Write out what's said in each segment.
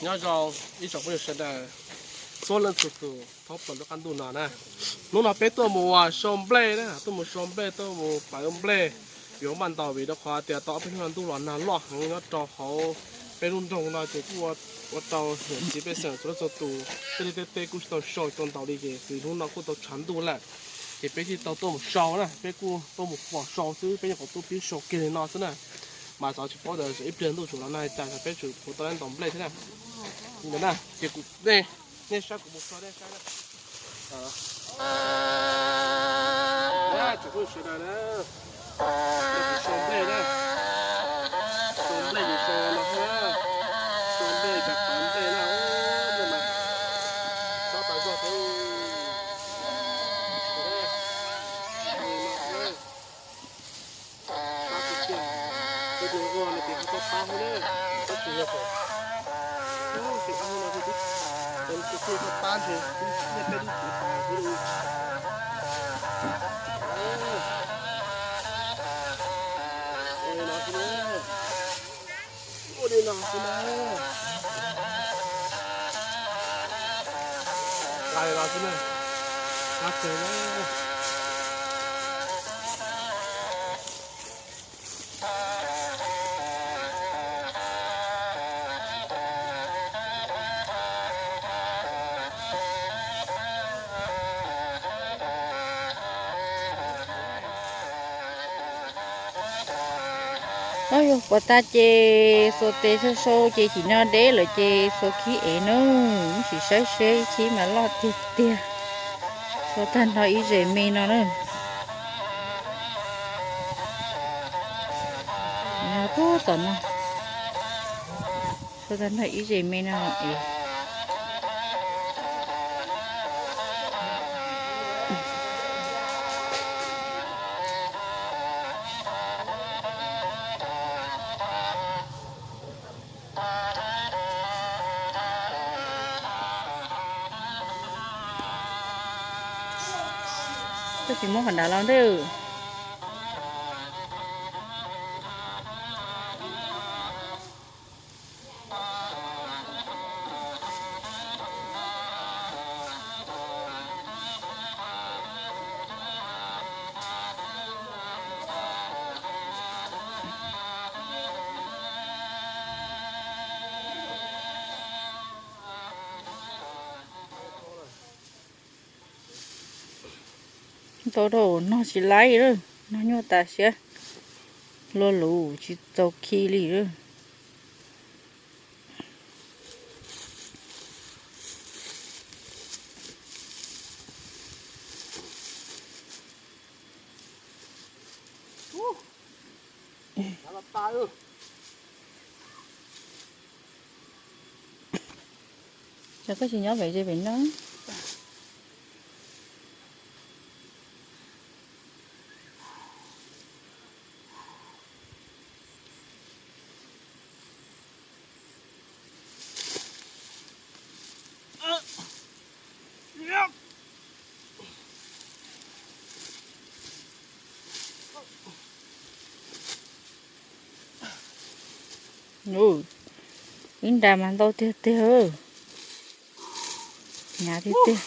Nyob zoo ib tsoom phooj ywg sawv daws txhua leej txhua tus thoob plaws lub qab ntuj no na. Hnub no peb tuaj mus sau nplej na, tuaj mus sau nplej, tuaj mus pawv nplej. Yuav maj ntaus vim rau qhov tias tau ob peb hnub no ntuj los nag loj heev nyob rau hauv peb lub nroog no ces kuj ua rau niam txiv pej xeem txhua leej txhua tus tej liaj tej teb kuj tsis tau sau tau ntaus li ces hnub no kuj tau tshav ntuj lawm. Ces peb thiaj tau tuaj mus sau na, peb kuj tuaj mus pom sau xwb, peb nyuam qhuav tuaj pib sau kiag li no xwb na. Mas xyov tsis paub tias ib pliag ntuj tsum los nag li cas, peb tsum kuv tau ntaus nplej thiab na. Ntawd na, ces kuv, nej, nej saib kuv mus sau nej saib na. Tsoom phooj ywg sawv daws na, kuv sau nplej na, sau nplej yus sau no thiab, sau nplej cov pawv nplej na, mas txhob tas zog thiab. Pab tiag tiag, peb tus nquag no ces ho txhob pab thiab na, pab tsis yog kom, ces pab no ces twb, ces twb txhob pab ntshe twb nyiaj peb lub txiv tas xwb. Ua li no xwb na, ua li no xwb na, ua li no xwb na, qab teg na. Ob, yog puas tag ces xuas tes sau sau ces chim no deb lawm ces xuas khib ev na, sim saib seb khib mas loj tiag tiag. Sau tag nrho ib zes me no na. Puag tom no, sau tag nrho ib zes me no es. Koj tsis muab qhov nrad los ntej. Ntau dhau, nog tsis laib lawm, nog nyuaj tas siab, luag lus tsis txaus khi li lawm. Cov koj tsis nyob pem ze pem no. Ib nra mas ntau tiag tiag. Hnyav tiag tiag.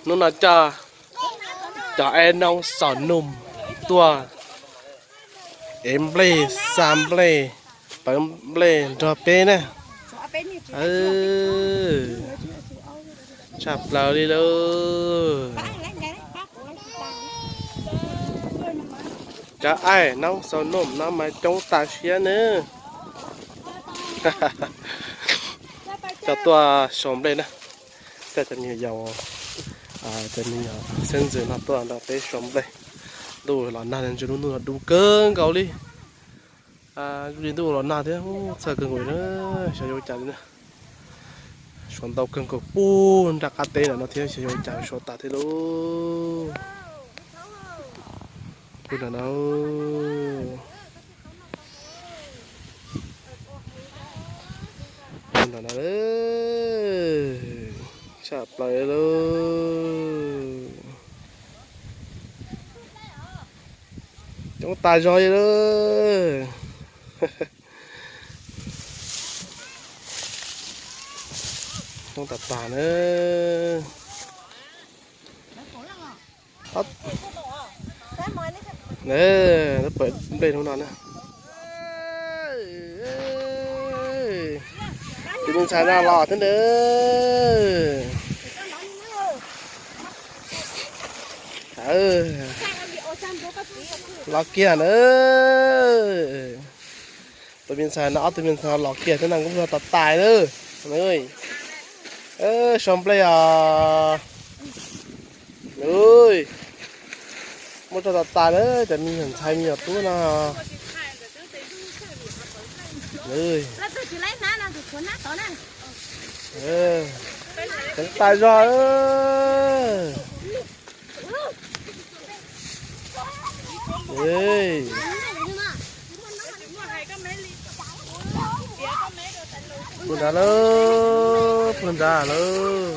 Hnub no coj cov aib noob xaus noom tuaj ev nplej, xa nplej, pawv nplej nrog peb na. Tshaj plaws li lauj. Cov aib noob xaus noom no mas coob tas siab nawb. Coj tuaj sau nplej na. Coj cov me nyuam yaus, cov me nyuam xeeb ntxwv no tuaj nrog peb sau nplej. Ntuj los nag ntsis, lub ntuj no dub kawg nkaus li. Zoo li ntuj los nag thiab, txhawj kawg nkaus na, xyov yuav ua cas li na. Suav ntau kawg nkaus puag nram qab teb ntawm no thiab, xyov yuav ua cas suav tas thiab lauj. Puag nram no, puag nram no lauj. Tshaj plaws lauj. Coob tas zog li lauj. Coob tas tas na. Pawm nplej hnub no na. Tus me ntxhais no los thiab ntawd. Los kiag na. Tus me ntxhais no, ob tug me ntxhais los kiag thiab no, kuj muaj zog tas tas na. Sau nplej os. Muaj zog tas tas na, cov me nyuam ntxhais me nyuam tub no. Coob tas zog. Puag nrad lauj, puag nrad lauj.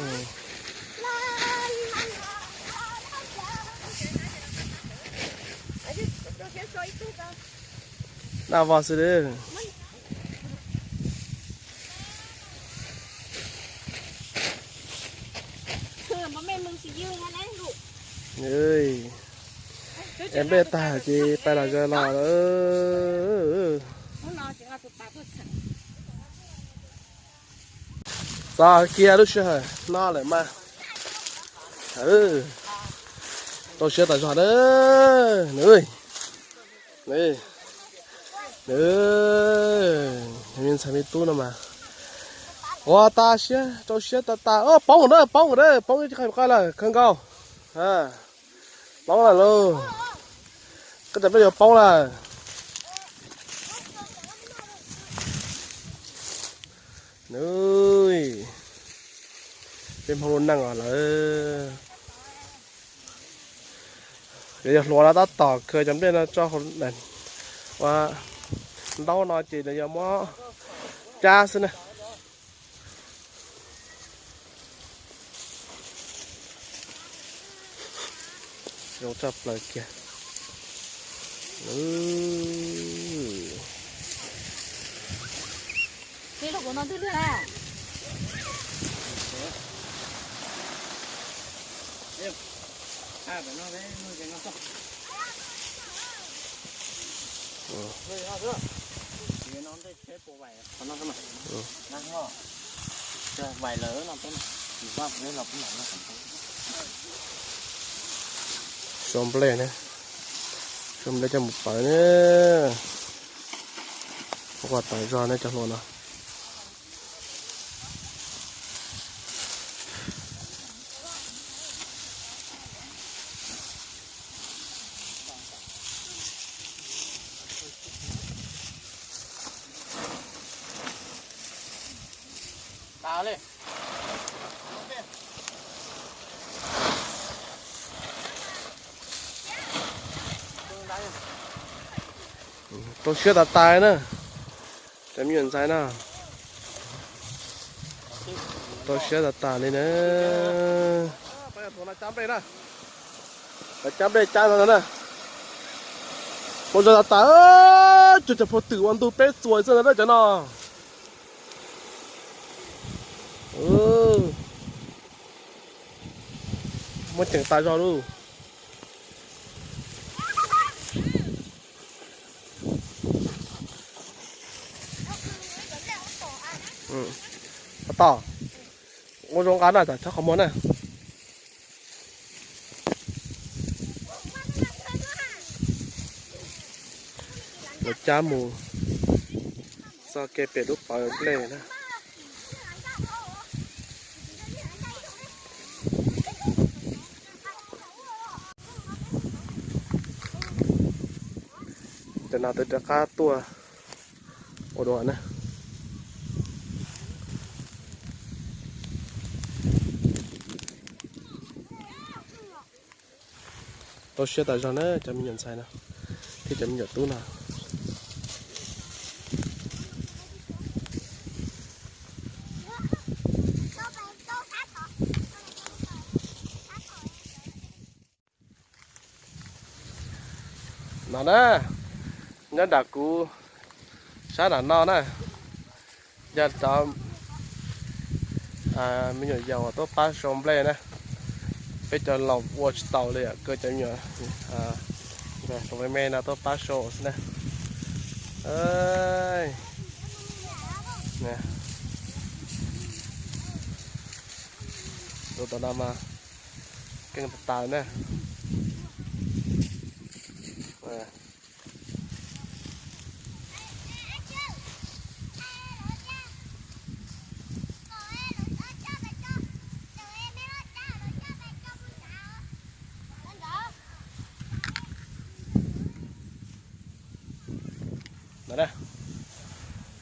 Daj vog xwb. Es nplej tag ces pais los zaws los. Txog kiag lub sij hawm no lawm mas. Rau siab tas zog na. Nws, nws, nws, me ntxhais me tub no mas ua tas siab, rau siab tas tas. Poob na, poob na, poob ib qho lawm, kawg nkaus. Poob lawm lauj. Koj cov nplej yuav poob lawm. Nws, peb Hmoob lub neej os lawm. Yog, yog hluas no tab tom khaws cov nplej no tso hauv ua ntaub no ces nws yog muab cab xwb na. Zoo tshaj plaws kiag. Sau nplej na, sau nplej coj mus pawv na. Ua tas zog na cov hluas no. Rau siab tas tas na, cov me nyuam ntxhais no. Rau siab tas tas li na. Cab nplej cab no na. Muaj zog tas tas, cuag cov phau twm ua ntug peb txuas xwb na cov no. Muab ceem tas zog lauj. Tos, ua zoo nqa na, chob qhov muag na. Lawv cab mus txoj kev pem lub pawv nplej na. Cov no twb rov qab tuaj ua dua na. Rau siab tas zog na cov me nyuam ntxhais no thiab cov me nyuam tub no. No na, nyob nram kuv sab nram no na, yog cov me nyuam yaus uas tuaj pab sau nplej na. Peb cov laus ua tsis tau li, kawg cov me nyuam me me no tuaj pab sau xwb na. Tus tom no mas keej tas tas na.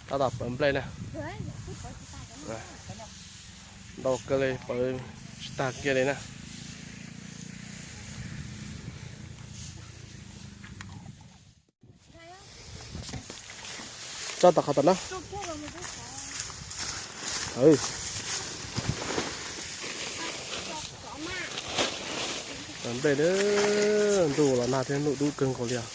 Tab tom pawv nplej na. Ntau kawg li, pawv tsis tag kiag li na. Tso tom qhov tom no. Pawv nplej na, ntuj los nag thiab ntuj dub kawg nkaus li os.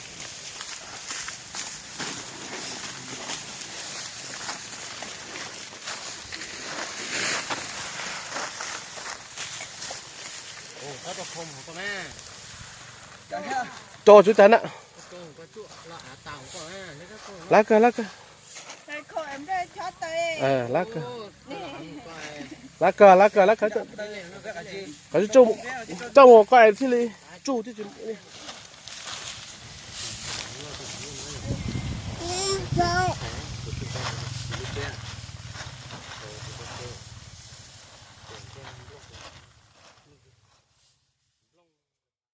Rau tsuv cas na. Lab kawg, lab kawg. Lab kawg, lab kawg, lab kawg, lab kawg. Coj mus koj es thiaj li tsuj thiab tsis li.